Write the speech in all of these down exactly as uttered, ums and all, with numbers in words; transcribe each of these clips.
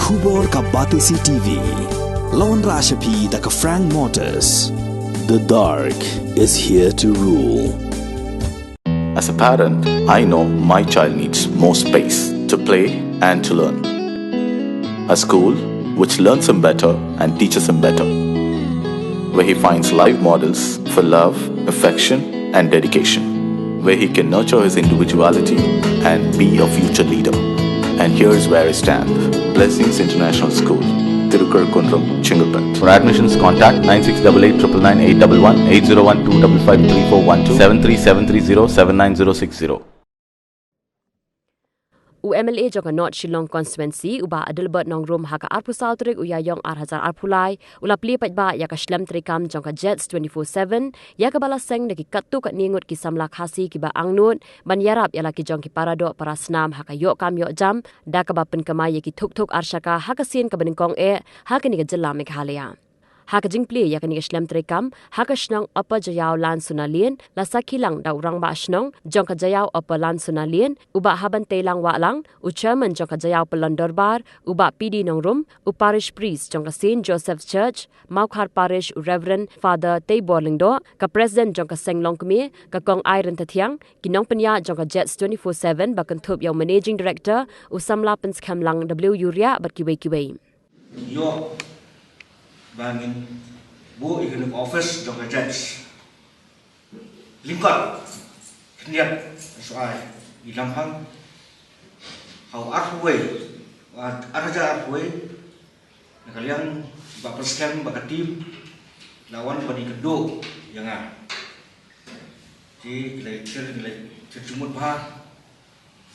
Khubor ka Batesi T V. Lawan Rashapi da ka Frank Motors. The dark is here to rule. As a parent, I know my child needs more space to play and to learn. A school which learns him better and teaches him better, where he finds live models for love, affection, and dedication, where he can nurture his individuality and be a future leader. And here's where I stand. Blessings International School, Tirukar Kundrum, Chengalpet. For admissions, contact nine six double eight triple nine eight double one, eight zero one two double five three four one two, seven three seven three zero seven nine zero six zero. U M L A jong ka North Shillong Constituency, u Bah Adelbert Nongrum, ha ka arphew saw tarik u Ïaïong ar hajar arphew lai, u la plie paidbah ïa ka shlem treikam jong ka Jets twenty-four seven, ïa kaba la seng da ki katto katne ngut ki samla Khasi kiba angnud, ban ïarap ïa la ki jong ki paradoh parasnam ha ka ïoh kam ïoh jam, da kaba pynkamai ïa ki thuk thuk arshaka ha ka sien kaba nyngkong eh, ha kane ka jylla Meghalaya. Ha ka jingplie ïa kane ka shlem treikam, ha ka shnong Upper Jaïaw Lansonalane, la sakhi lang da u rangbah shnong jong ka Jaïaw Upper Lansonalane, u Bah Habanteilang Wahlang, u chairman jong ka Jaïaw Pyllun Dorbar, u Bah P D Nongrum, u parish priest jong ka Saint Joseph Church, Mawkhar Parish, u Reverend Father Teibor Lyngdoh, ka president jong ka Seng Longkmie, ka Kong Irene Tathiang, ki nongpynïaid jong ka Jets twenty-four seven, ba kynthup ïa u managing director, u samla Pynskhem Lang W Uriah, bad kiwei kiwei. Ïoh ba ngin buh ïa kane ka office jong ka Jets. Lyngkot khyndiat shuwa ïa i Lamphang ha u arphew wei, ar hajar arphew wei, na ka liang Bah Pynskhem bad ka team la wan ban ïakynduh ïa nga. Te ki la ïakhun, ki la ïakhun jingmut bha.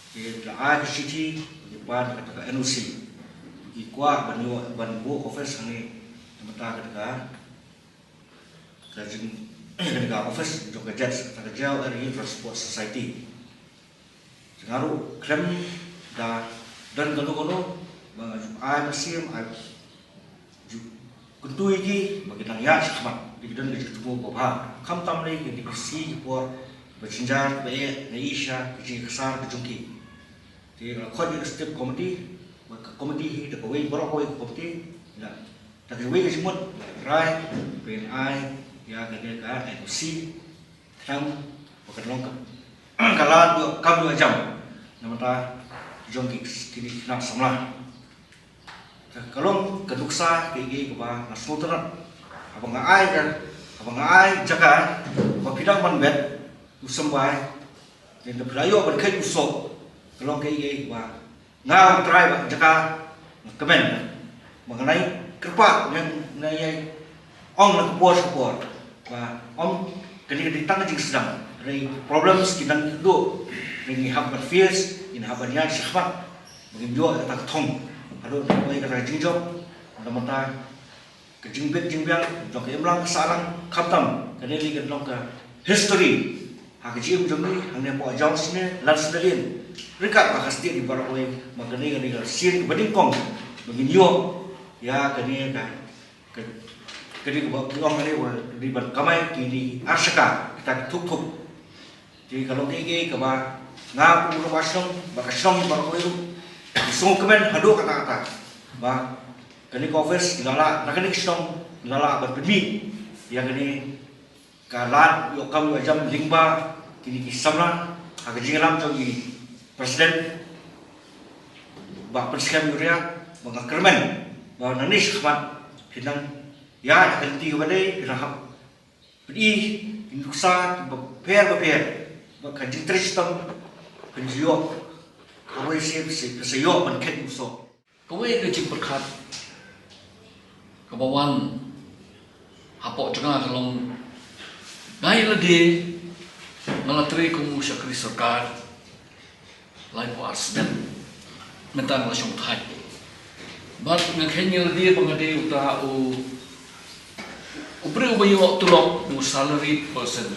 Ki la ai ka shithi, ki pan kata ka N O C. Ki kwah ban ïoh, ban buh office hangne, namar kata ka, ka jing, kata ka office jong ka Jets, kata ka Jaïaw Area Youth Transport Society. Nga ruh khlem da don kano kano ba nga ju ai mynsiem, ai ju kyntu ïa ki ba ki dang ïaid shakhmat, ki don ka jingthmu babha. Khamtam lei ki dei ki sngi ki por ba jynjar ba eh na i sha ka jingïaksaid ka jong ki. Te nga la khot ïa ka step committee, ba ka committee hi da kawei baroh kawei ka committee, na da kawei ka jingmut ba rai ban ai ïa kane ka N O C. Khnang ba kan long ka, ka lad ïoh kam ïoh jam na bynta jong ki, kine ki khynnah samla. Ka, ka long ka nuksa kaei kaei kaba nga sngewtynnat. Haba nga ai ka, haba nga ai jaka ba phi dang ban bet u symbai, ne da phi la ïoh ban kheit u soh, ka long kaei kaei kaba nga u trai ba jaka nga kmen ba nga nai kyrpad, nga nai ong na ka por sha ka por ba ong kane ka dei tang ka jingsdang. Hynrei problems ki dang duh, hynrei ngi hap ban face, ngi hap ban ïaid shakhmat ba ngin ïoh kata ka thong. Haduh ba ïoh kata ka jingjop, namar kata ka jingbit jingbiang jong ka imlang ka sahlang, khamtam kane lei kan long ka history ha ka jingim jong ngi hangne hapoh Jaïaw Lansonalane, ryngkat bad ka state baroh kawei. Ba kane ka dei ka sien kaba nyngkong ba ngin ïoh ïa kane ka, ka, kane kaba ki ong kane ba dei ban kamai kine ki arshaka, kita ki thuk thuk. Te ka long kaei kaei kaba nga kum u rangbah shnong bad ka shnong baroh kawei ruh ngi sngewkmen haduh katta katta ba kane ka office ngi la lah, na kane ka shnong ngi la lah ban pynmih ïa kane ka lad ïoh kam ïoh jam lyngba kine ki samla. Ha ka jingïalam jong i President Bah Pynskhem Uriah, ba nga kyrmen ba nangne shakhmat phin nang ïaid ha ka lynti kaba dei, phin nang hap pyni ki nuksa kiba pher ba pher, bad ka jingtrei shitom kan ju ïoh kawei sien, phin sa ïoh ban khet u soh. Kawei ka jingpyrkhat kaba wan hapoh jong nga ka long, nga ïa lade nga la trei kum u shakri sorkar laiphew ar snem. Mynta nga la shong thait. Bad nga kheiñ ïa lade ba nga dei uta u, u briew uba ïoh tulop, u salaried person.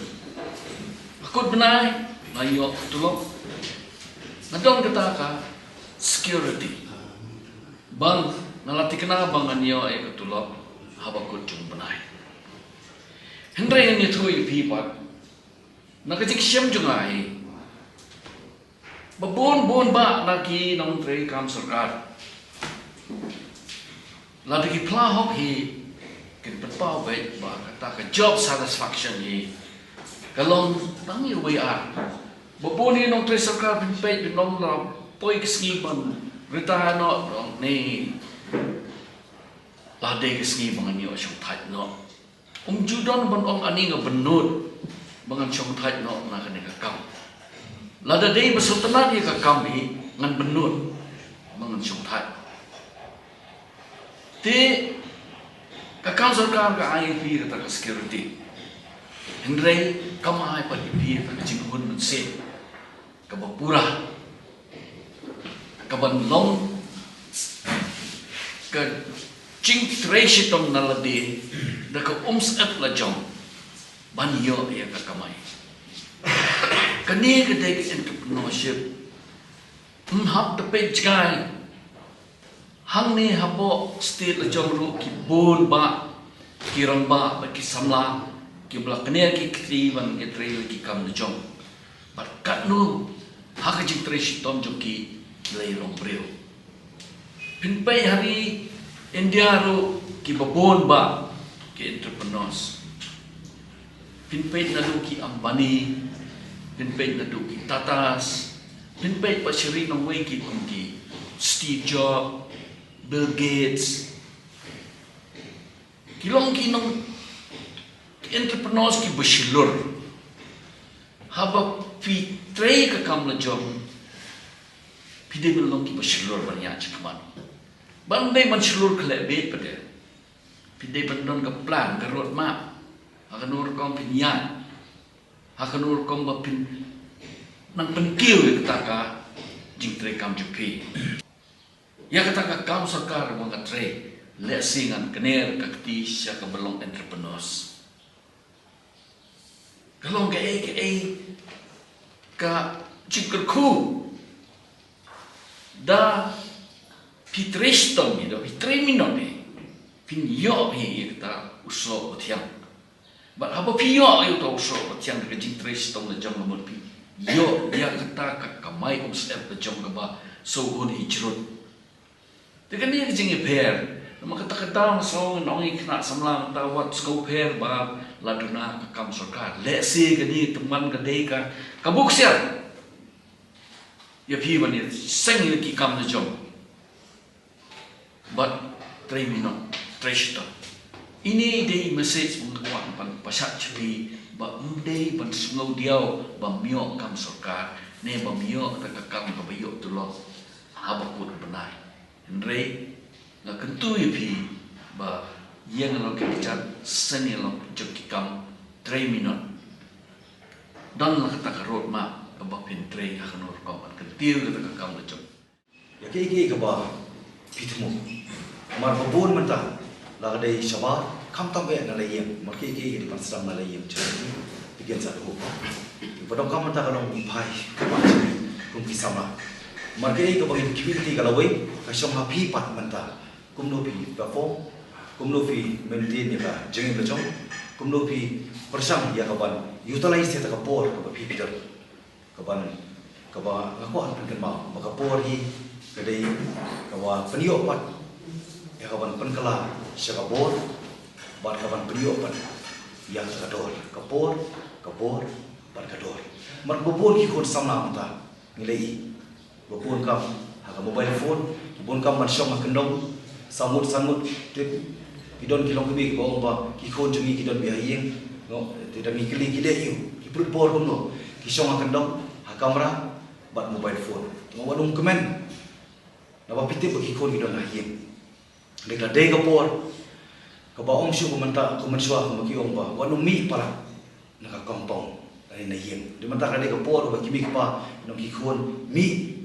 Nga kut bnai nga ïoh tulop. Nga don kata ka security ba nga la thikna ba ngan ïoh ïa ka tulop haba kut jong u bnai. Hynrei ngan ïathuh ïa phi pat, na ka jingshem jong nga hi, ba bun bun bah na ki nongtrei kam sorkar Lada ki phla hok hi, kin pynpaw beit ba kata ka job satisfaction hi ka long tang ïa wei ar. Ba bun hi nongtrei sorkar phin peit, phin ong la poi ka sngi ban retire noh, ong ne, la dei ka sngi ba ngan ïoh shongthait noh. Um ju don ban ong ani nga bynnud ba ngan shongthait noh na kane ka kam. Lada dei ba sngewtynnat ïa ka kam hi, ngan bynnud ba ngan shongthait. Te ka kam sorkar ka ai ïa phi kata ka security. Hynrei kam ai pat ïa phi kata ka jinghun mynsiem kaba pura, kaban long ka jingtrei shitom na lade da ka umsyep lajong ban ïoh ïa ka kamai. Kane ka dei ka entrepreneurship. Ym hap da peit jngai. Hangne hapoh state lajong ruh ki bun bah ki rangbah bad ki samla kiba la kner ki kti ban ïatrei ïa ki kam lajong. Bad katno ha ka jingtrei shitom jong ki, ki la ïalong briew. Phin peit ha ri India ruh kiba bun bah ki entrepreneurs. Phin peit naduh ki Ambani, phin peit naduh ki Tatas, phin peit pat sha ri nongwei ki kum ki Steve Jobs, Bill Gates. Ki long ki nong, ki entrepreneurs kiba shlur. Haba phi trei ka kam lajong, phi dei ban long kiba shlur ban ïaid shakhmat. Bym dei ban shlur khleh beit pat de. Phi dei ban don ka plan, ka road map. Ha kano rukom phin ïaid, ha kano rukom ba phin nang pynkiew ïa kata ka jingtrei kam jong phi. Ïa kata ka kam sorkar ba nga trei, lehse ngan kner ka kti sha kaba long entrepreneurs. Ka long kaei kaei ka jingkyrkhu. Da phi trei shitom hi, da phi trei minot hi, phin ïoh hi ïa kata u soh u thiang. Bad haba phi ïoh ïa uta u soh u thiang da ka jingtrei shitom lajong, ka mut phi ïoh ïa kata ka kamai umsyep lajong kaba sngewhun hi jrut. Te kane ka jingïapher, namar kata ka daw nga sngew ngan ong ïa ki khynnah samla mynta, wat sngewpher ba la duna ka kam sorkar. Lehse kane tymmen ka dei ka, ka buksiar ïa phi ban ïaseng ïa ki kam lajong. Bad trei minot, trei shitom. Ine i dei i message ba nga kwah ban pynshai sha phi, ba ym dei ban sngew diaw ba ym ïoh kam sorkar ne ba ym ïoh kata ka kam kaba ïoh tulop haba kut u bnai. Hynrei nga kyntu ïa phi ba ïeng halor ki kjat, seng halor jong ki kam, trei minot. Don la kata ka road map kaba phin trei ha kano rukom ban kyntiew kata ka kam lajong. Ïa kiei kiei kaba phi thmu. Namar ba bun mynta la ka dei shabar, khamtam eh na la ïing. Namar kiei kiei ki dei ban sdang na la ïing, jong phi, phi kin sa duh. Ba donkam mynta ka long phai, kum ki samla. Namar kiei kaba ngi, community ka lawei, ka shong ha phi pat mynta. Kumno phi perform, kumno phi maintain ïa ka jingim lajong, kumno phi pyrshang ïa ka ban utilize ïa kata ka por kaba phi, phi don. Kaban, kaba nga kwah pynkynmaw ba ka por hi ka dei kaba pynïoh pat ïa kaban pynkylla sha ka bor, bad kaban pynïoh pat ïa ka dor. Ka por, ka bor, bad ka dor. Namar ba bun ki khun samla mynta ngi la ïohi ba bun kam ha ka mobile phone, ki bun kam ban shong ha kyndong, saw ngut saw ngut, te ki don ki longkmie kiba ong ba ki khun jong ngi ki don beit ha ïing, no, te da ngi kylli ki dei aïu, ki pynlut por kumno, ki shong ha kyndong, ha kamra, bad mobile phone. Te nga wat nym kmen, naba phi tip ba ki khun ki don ha ïing. Dei ka, dei ka por kaba ong shuh ba mynta, ka mynshuwa, kumba ki ong ba wat nym mih palat na ka compound lane na ïing. Dei mynta ka dei ka por ba ki kmie ki kpa, nong ki khun, mih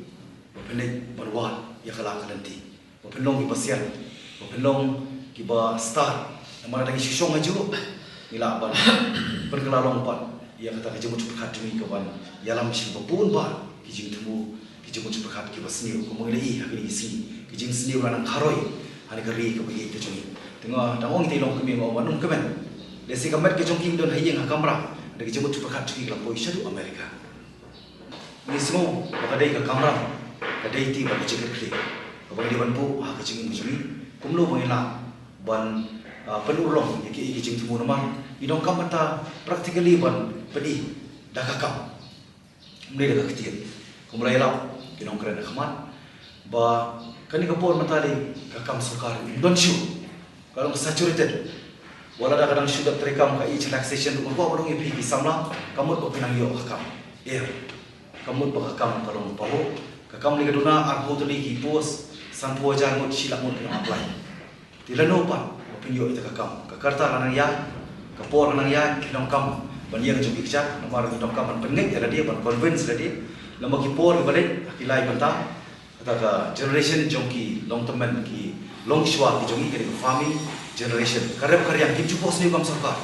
ba phin leit ban wad ïa ka lad ka lynti, ba phin long kiba sian, ba phin long kiba stad. Namar lada ngi shu shong hajuh, ngi lah ban pynkylla long pat ïa kata ka jingmut jingpyrkhat jong ngi kaban ïalam sha kiba bun bah ki jingthmu, ki jingmut jingpyrkhat kiba sniew. Kumba ngi la ïohi ha kine ki sngi, ki jingsniew la nang kharoi ha kane ka ri kaba ïeit ka jong ngi. Te nga dang ong ïa ki longkmie, nga ong wat nym kmen. Lehse ka met ka jong ki don ha ïing ha kamra, da ki jingmut jingpyrkhat jong ki ka la poi shaduh America. Ngi sngew ba ka dei ka kamram, ka dei te bad ka jingkitkhlieh, ka Ba ngi dei ban buh ha ka jingim ka jong ngi, kumno ba ngin lah ban, ah, pynurlong ïa ki, ïa ki jingthmu namar ngi donkam mynta practically ban pyni da ka kam. Ym dei da ka ktien. Kumba la ïalap ki nongkren ha khmat ba kane ka por mynta dei ka kam sorkar, ym don shuh. Ka long saturated. Wat la da ka dang shu dap treikam ka ïeit relaxation ruh, ka kwah ba long ïa phi ki samla, ka mut ba phi nang ïoh ka kam. Eh, ka mut ba ka kam ka long pahuh. Ka kam lei ka duna, arphew tylli ki post, sanphew hajar ngut, shi lak ngut ki nang apply. Te lano pat ba phin ïoh ïa ka kam? Ka karta ka nang ïaid, ka por ka nang ïaid, ki donkam ban ïeng jong ki kjat, namar ki donkam ban pynngeit ïa lade, ban convince lade. Lada ki por kiba leit, ha ki lai bynta, kata ka generation jong ki longtymmen, ki longshuwa ki jong ngi, ka dei ka farming generation. Ka rep ka riang, kim ju poi sniew kam sorkar.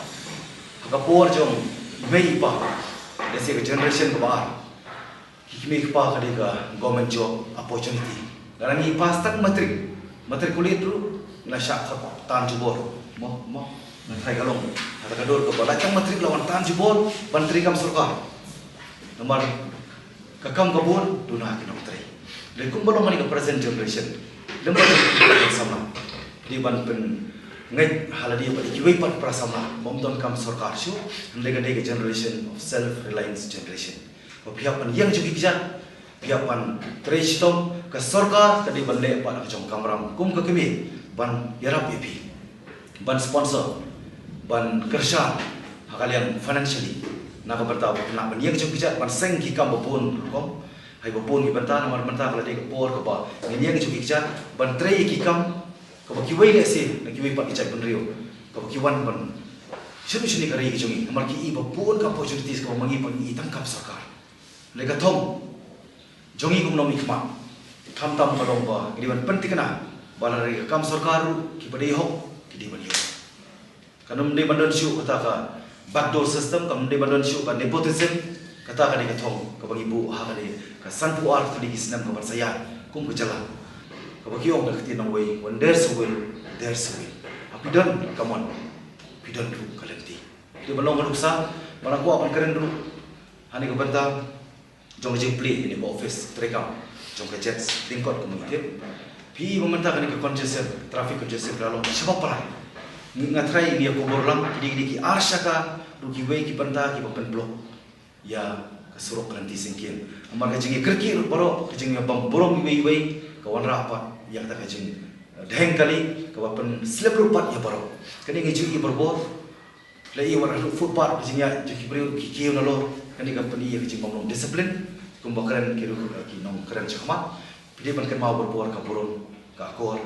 Ha ka por jong i mei i pa, lehse ka generation kaba ar, ki kmie ki kpa ka dei ka government job opportunity. Lada ngi pass tang matric, matriculate ruh, ngi la shah khot tan jubor. Mo, mo, ngi tharai ka long kata ka dur kaba la tang matric la wan tan jubor ban trei kam sorkar. Namar ka kam ka bun, duna ki nongtrei. Lei kumba long kane ka present generation, lem bad ki samla, dei ban pynngeit ha lade bad kiwei pat para samla ba ym don kam sorkar shuh. Hynrei ka dei ka generation of self reliance generation. Ba phi hap ban ïeng jong ki kjat, phi hap ban trei shitom, ka sorkar ka dei ban leh pat ka jong ka kamram kum ka kmie ban ïarap ïa phi, ban sponsor, ban kyrshan ha ka liang financially. Na ka bynta ba phin lah ban ïeng jong ki kjat, ban seng ki kam ba bun rukom. Hai ba bun ki bynta, namar bynta ka la dei ka por kaba ngin ïeng jong ki kjat ban trei ki kam kaba kiwei lehse na kiwei pat ki jaitbynriew, kaba ki wan ban shim shane ka ri ka jong ngi, namar ki i ba bun ka opportunities kaba ma ngi pat ngi i tang kam sorkar. Lei ka thong jong ngi kum nongmihkhmat, khamtam ka long ba ngi dei ban pynthikna ba lada ka kam sorkar ruh, kiba dei hok ki dei ban ïoh. Kan ym dei ban don shuh kata ka backdoor system, kan ym dei ban don shuh ka nepotism. Kata ka dei ka thong kaba ngi buh ha kane ka sanphew ar tylli ki snem kaban sa ïaid kum ka jylla, kaba ki ong da ka ktien nongwei, when there's a will, there's a way. Haba phi don ka mon, phi don ruh ka lynti. Dei ban long ka nuksa ba nga kwah ban kren ruh ha kane ka bynta jong ka jingplie ïa kane ka office treikam jong ka JATS, lyngkot kumba ngi tip. Phi i ba mynta kane ka congestion, traffic congestion ka la long shibun palat. Nga tharai ngi ïa khubor lang, ki dei, ki dei ki ar shaka ruh kiwei ki bynta kiba pynblock ïa ka surok ka lynti syngkien. Namar ka jingïakyrkieh ruh baroh, ka jingïabam burom iwei iwei, ka wanrah pat ïa kata ka jing, eh, dheng kali kaba pynslem ruh pat ïa baroh. Kane ngi ju ïohi barabor. La ïohi wat haduh footpath, ka jingïaid jong ki briew ki kiew nalor. Kane ka pyni ïa ka jingbym long discipline. Kumba kren ki ruh, eh, ki nongkren shakhmat, phi dei ban kynmaw barabor ka burom, ka akor,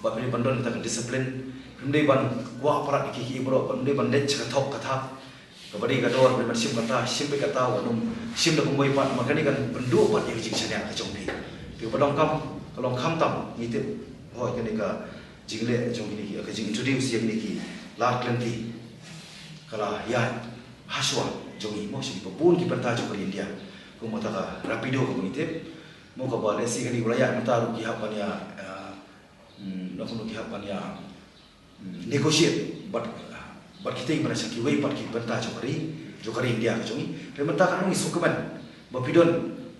bad phi dei ban don kata ka discipline. Phim dei ban kwah palat ïa ki, ki baroh, bad phim dei ban leit sha ka thok ka thap. Kaba dei ka dor, phi dei ban shim kata, shim beit kata, wat nym shim da kumwei pat, namar kane kan pynduh pat ïa ka jingshaniah ka jong phi. Te kaba donkam ka long khamtam ngi tip, hooid, kane ka jingleh jong kine ki, ka jing introduce ïa kine ki lad ka lynti ka la ïaid hashwa jong ngi, mo, sha kiba bun ki bynta jong ka ri India. Kum kata ka Rapido kaba ngi tip, mo, kaba lehse kane ba la ïaid mynta ruh ki hap ban ïa, ah, hmm, noh kumno, ki hap ban ïa, hmm, negotiate bad, bad kita kiba na sha kiwei pat ki bynta jong ka ri, jong ka ri India ka jong ngi. Hynrei mynta ka long ngi sngewkmen ba phi don,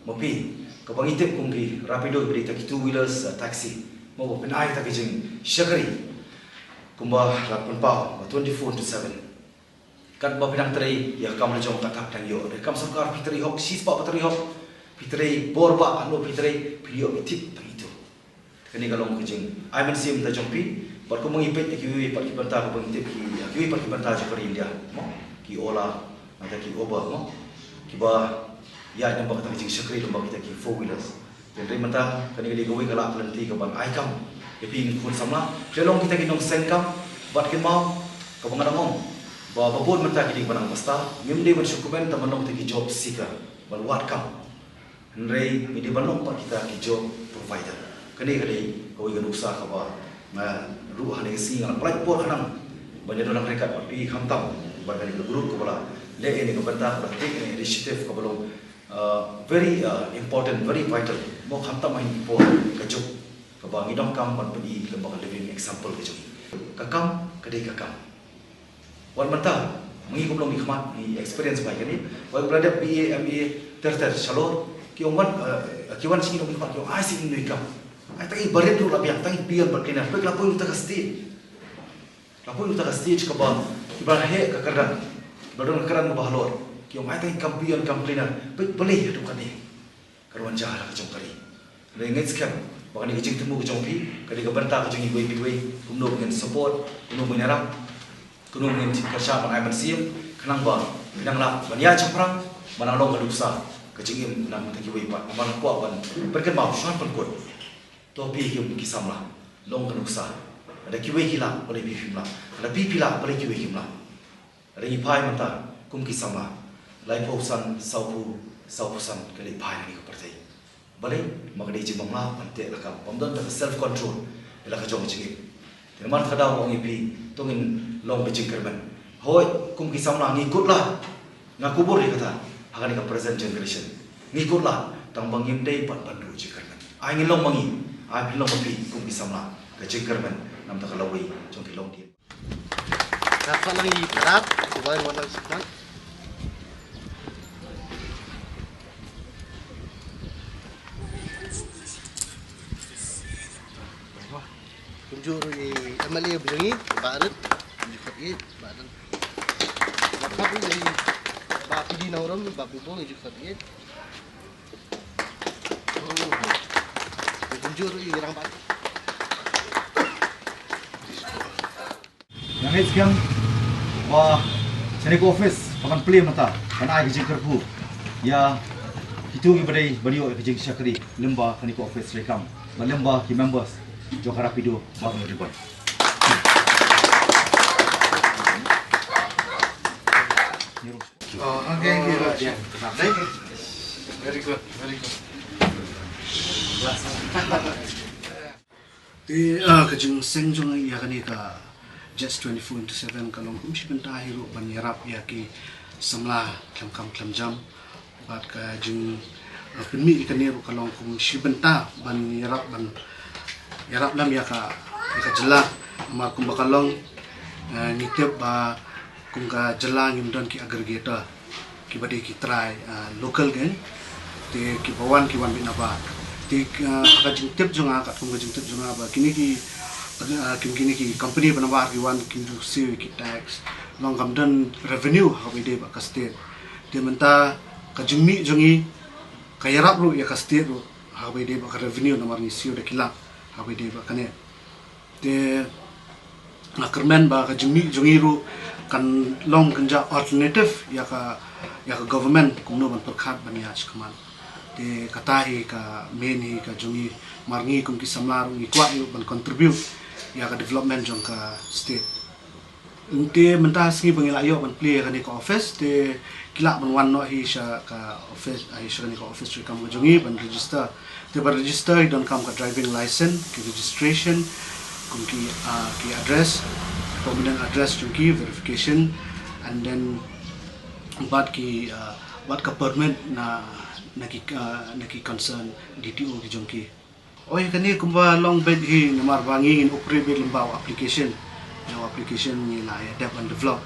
ma phi, kaba ngi tip kum ki Rapido, kiba dei kita ki two wheelers, ah, taxi, mo, ba phin ai kata ka jingshakri kumba la pynpaw ba twenty-four into seven. Katba phi dang trei ïa ka kam la jong, katba phi dang ïoh. Hynrei kam sorkar phi trei hok, shispah phi trei hok, phi trei bor bah, hangno phi trei, phi ïoh, phi tip tang itu. Kane ka long ka jingai mynsiem ta jong phi. Bad kumba ngi peit ïa kiwei pat ki bynta, kumba ngi tip ki, ïa kiwei pat ki bynta jong ka ri India, mo, ki Ola, nangta ki Uber, mo, kiba ïaid lyngba kata ka jingshakri lyngba kita ki four wheelers. Hynrei mynta kane ka dei kawei ka lad ka lynti kaban ai kam ïa phi, ngi khun samla, phi long kita ki nongseng kam. Bad kynmaw, kaba nga dang ong, ba, ba bun mynta ki dei ban nang basta, ngim dei ban shu kmen tang ban long kita ki job seeker, ban wad kam. Hynrei ngi dei ban long pat kita ki job provider. Kane ka dei kawei ka nuksa kaba nga ruh ha kane ka sngi nga la pynlait por khnang ban ïadon ryngkat bad phi, khamtam bad kane ka group kaba la leh ïa kane ka bynta, kaba la take ïa kane ka initiative kaba long, uh, very, uh, important, very vital. Mo, khamtam ha kine ki por ka juk kaba ngi donkam ban pyni lyngba ka living example ka jong ngi. Ka kam ka dei ka kam. Wat mynta, ma ngi kum nongmihkhmat, ngi experience bha ïa kane. Wat ba la dep B A, M A, ter ter shalor, ki ong wat, eh, ki wan sha ngi nongmihkhmat, ki ong ai sha ngi kam. Ai tang i barit ruh la biang, tang i peon bad cleaner. Peit la poi uta ka stage. La poi uta ka stage kaba, kiba heh ka kyrdan. Kiba don ka kyrdan kaba halor. Ki ong ai tang i kam peon kam cleaner. Peit balei haduh katne. Ka ruh wan jia ha la ka jong ka ri. Hynrei ngeit skhem ba kane ka jingthmu ka jong phi ka dei ka bynta ka jong iwei pa iwei, kumno ba ngin support, kumno ba ngin ïarap, kumno ba ngin kyrshan ban ai mynsiem, khnang ba phi nang lah ban ïaid shaphrang, ban nang long ka nuksa ka jingim na ka bynta kiwei pat, namar nga kwah ban pynkynmaw shuwa ban kut. To phi kum ki samla, long ka nuksa. Lada kiwei ki lah, balei phi phim lah? Lada phi phi lah, balei kiwei kim lah? Lada ngi phai mynta kum ki samla, laiphew san, sawphew, sawphew san ka leit phai na kane ka pyrthei. Balei? Namar ka dei jingbymlah ban teh lakam, bym don tang ka self control ïa la ka jong ka jingim. Te namar kata ka daw nga ong ïa phi, to ngin long ka jingkyrmen. Hooid, kum ki samla ngi kut lad. Nga kubur ïa kata ha kane ka present generation. Ngi kut lad tang ba ngim dei pat ban duh jingkyrmen. Ai ngin long ma ngi, ai phin long ma phi kum ki samla ka jingkyrmen na ka bynta ka lawei jong ki longdien. Dapat lagi berat, coba yang mana sih, Bang? Kumjuh ruh i M L A ba jong ngi, Bah Rit, kumjuh khot ïeit, Bah Rit. Bah Rit ruh i Bah P D Nongrum, Bah Bubong, kumjuh khot ïeit. Kumjuh ruh i Rangbah. Nga ngeit skhem ba shane ka office ka ban plie mynta ban ai ka jingkyrkhu ïa kito kiba dei ban ïoh ïa ka jingshakri lyngba kane ka office treikam bad lyngba ki members jong ka Rapido Marnor Ribon. Oh, okay, okay, okay. Very good, very good. Te, ah, ka jingseng jong ïa kane ka Jets twenty-four into seven ka long kum shi bynta hi ruh ban ïarap ïa ki samla khlem kam khlem jam. Bad ka jing, ah, pynmih ïa kane ruh ka long kum shi bynta ban ïarap, ban ïarap lem ïa ka, ïa ka jylla. Namar kumba ka long, ah, ngi tip ba kum ka jylla ngim don ki aggregator. Kiba dei ki trai, ah, local gang. Te kiba wan ki wan beit nabar. Te, ah, ha ka jingtip jong nga, katkum ka jingtip jong nga ba kine ki, ah, kin kine ki company ba nabar ki wan kim ju siew ki tax. Long kam don revenue ha kaba ïadei bad ka state. Te mynta ka jingmih jong ngi ka ïarap ruh ïa ka state ruh ha kaba ïadei bad ka revenue namar ngi siew da ki lak ha kaba ïadei bad kane. Te nga kyrmen ba ka jingmih jong ngi ruh kan long kynja alternative ïa ka, ïa ka government kumno ban pyrkhat ban ïaid shakhmat. Te kata hi ka main hi ka jong ngi, mar ngi kum ki samla ruh ngi kwah ïa ban contribute ïa ka development jong ka state. Te mynta sngi ba ngi la ïoh ban plie ïa kane ka office te ki lah ban wan noh hi sha ka office, ah, hi sha kane ka office treikam ka jong ngi ban register. Te ban register i donkam ka driving license, ki registration, kum ki, ah, ki address, permanent address jong ki, verification, and then bad ki, ah, bad ka permit na, na ki, ah, na ki concern D T O ki jong ki. Oi, kane kumba long beit hi namar ba ngi ngin operate beit lyngba u application. Ïa u application ngi la ïa dep ban develop.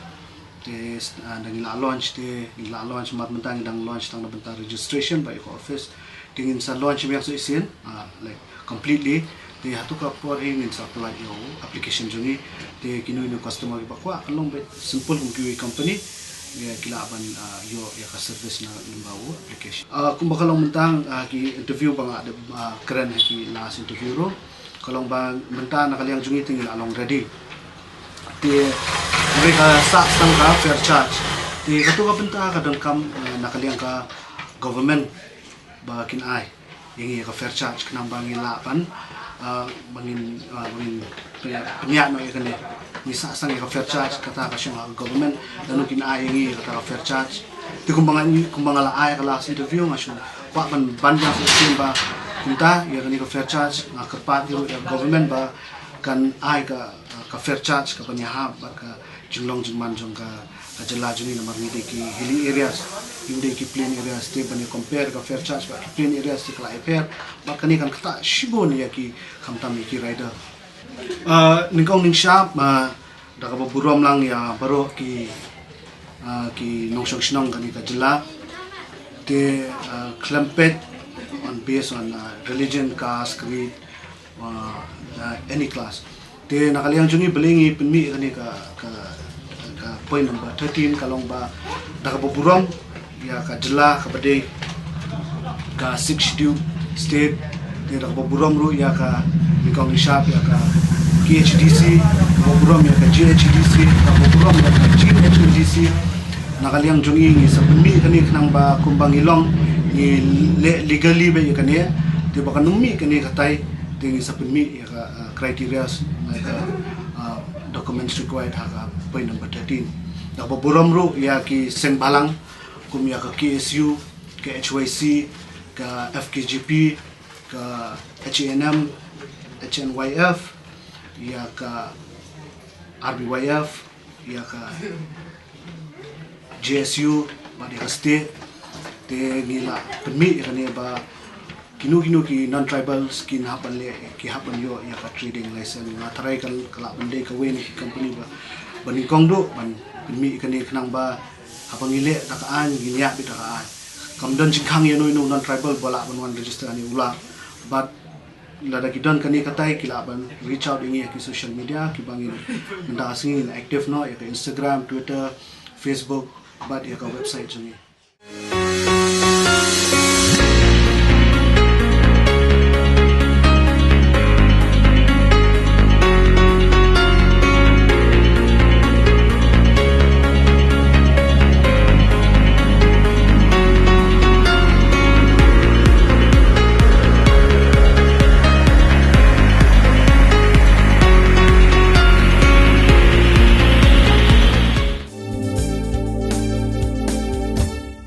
Te, ah, da ngi la launch te, ngi la launch mar mynta ngi dang launch tang na bynta registration ba ïa ka office. Te ngin sa launch biang sa shisien, ah, like completely. Te hato ka por hi ngin sa apply ïa u application jong ngi. Te kino kino customer kiba kwah ka long beit simple kum kiwei company. Ïa ki lah ban, ah, ïoh ïa ka service na lyngba u application. Ah, kumba ka long mynta, ah, ki interview ba nga dep, ah, kren ha ki last interview ruh. Ka long ba mynta na ka liang jong ngi te ngi la long ready. Te hynrei ka sah tang ka fair charge. Te kato ka bynta ka donkam, ah, na ka liang ka government ba kin ai ïa ngi ïa ka fair charge khnang ba ngi lah ban, ah, ba ngin, ah, ba ngin pynïaid, pynïaid noh ïa kane. Ngi sah tang ïa ka fair charge kata ka shong ha ka government lano kin ai ïa ngi ïa kata ka fair charge. Te kumba nga, kumba nga la ai ka last interview nga shu kwah ban ban ïa ka shisien ba kumta ïa kane ka fair charge nga kyrpad ïa ka government ba kan ai ka, ka fair charge ka ban ïahap bad ka jinglong jingman jong ka, ka jylla jong ngi namar ngi dei ki hilly areas, ngim dei ki plain areas, te ban ïa compare ka fair charge bad ki plain areas te ka la ïapher bad kane kan ktah shibun ïa ki khamtam ïa ki rider. Ah, nyngkong nyngshap, ah, da kaba burom lang ïa baroh ki, ah, ki nongshong shnong kane ka jylla. Te, ah, khlem peit on based on, ah, religion, caste, creed, uh, uh, any class. Te na ka liang jong ngi balei ngi pynmih kane ka, ka, ka point number thirteen ka long ba da kaba burom ïa ka jylla kaba dei ka Sixth Schedule State, te da kaba burom ruh ïa ka Mekong Reserve, ïa ka K H A D C, kaba burom ïa ka G H A D C, kaba burom ïa ka G H A D C. Na ka liang jong ngi ngi sa pynmih kane khnang ba kumba ngi long ngi leh legally ba ïa kane, te ba kan ym mih kane katai, te ngi sa pynmih ïa ka, uh, criteria, ïa ka, uh, documents required ha ka point number thirteen. Da kaba burom ruh ïa ki seng balang kum ïa ka K S U, ka H Y C, ka F K J P, ka H A N M, H N Y F, ïa ka R B Y F, ïa ka J S U, bad ïa ka state, te ngi la pynmih ïa kane ba kino kino ki non-tribals kin hap ban leh, ki hap ban ïoh ïa ka trading license. Nga tharai ka, ka lah ban dei kawei na ki company ba, ba nyngkong duh ban pynmih ïa kane khnang ba haba ngi leh da ka aiñ, ngi ïa bit da ka aiñ. Kam don jingkhang ïa uno uno u non-tribal ba lah ban wan register hangne u lah. Bad lada ki don kane katai ki lah ban reach out ïa ngi ha ki social media kiba ngin, mynta ka sngi ngin active noh ïa ka Instagram, Twitter, Facebook, bad ïa ka website jong ngi.